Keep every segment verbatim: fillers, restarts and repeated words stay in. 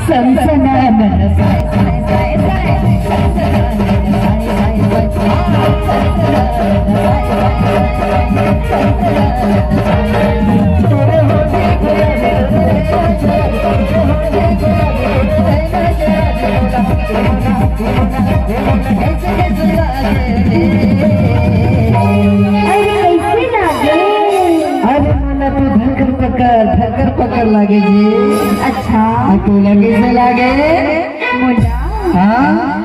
सनसनाना। अरे, कैसे लागे? अरे, मोला तो धक्कर पकड़, धक्कर पकड़ लागे जी। अच्छा। अउ तोला कैसे लागे? मोला? हाँ?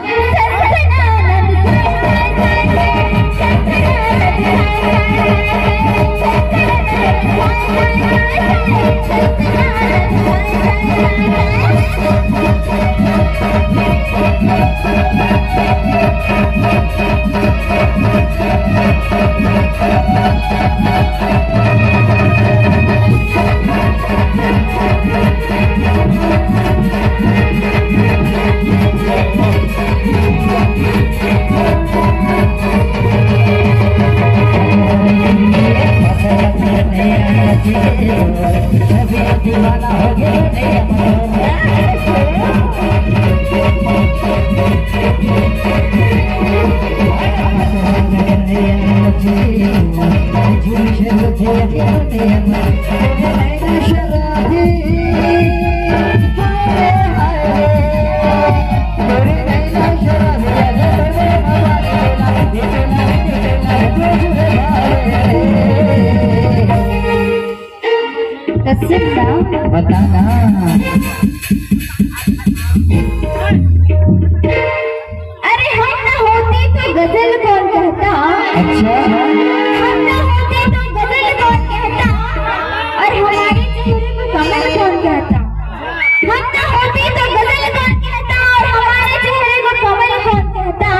बता ना। अरे, हम ना होती तो गजल कौन कहता? अच्छा। हम ना होती तो गजल कौन कहता? और हमारे चेहरे को कमल कौन कहता? हम ना होती तो गजल कौन कहता? और हमारे चेहरे को कमल कौन कहता?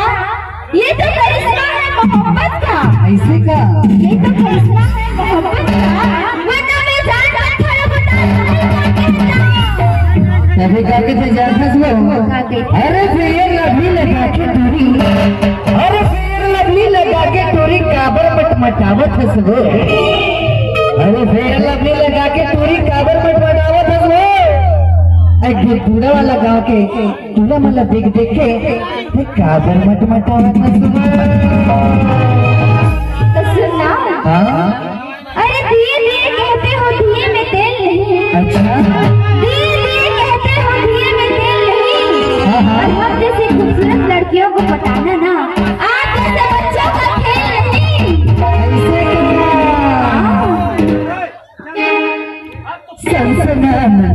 ये तो करिश्मा है मोहब्बत का। ऐसे का? ये तो करिश्मा है मोहब्बत का। वरना मैं जान पत्थरों को ताजमहल कौन कहता? तभी जाके से जान फंस गए। अरे फेयर लवली लगा के टूरी, अरे फेयर लवली लगा के टूरी काबर मटमटावत हस वो। अरे फेयर लवली लगा के टूरी काबर मटमटावत हस वो। एक पूरा वाला गांव के पूरा मतलब देख देख के, ते काबर मटमटावत हस वो। तो सुन ना। हाँ? अरे दिए दिए कहते हो दिए में तेल नहीं। अच्छा। दिए दिए कहते हो दिए में तेल नहीं। हाँ, हाँ। और हम जैसी खूबसूरत लड़कियों को पटाना ना, आप जैसे बच्चों का खेल नहीं। ऐसे क्या? हाँ। सनसनाना।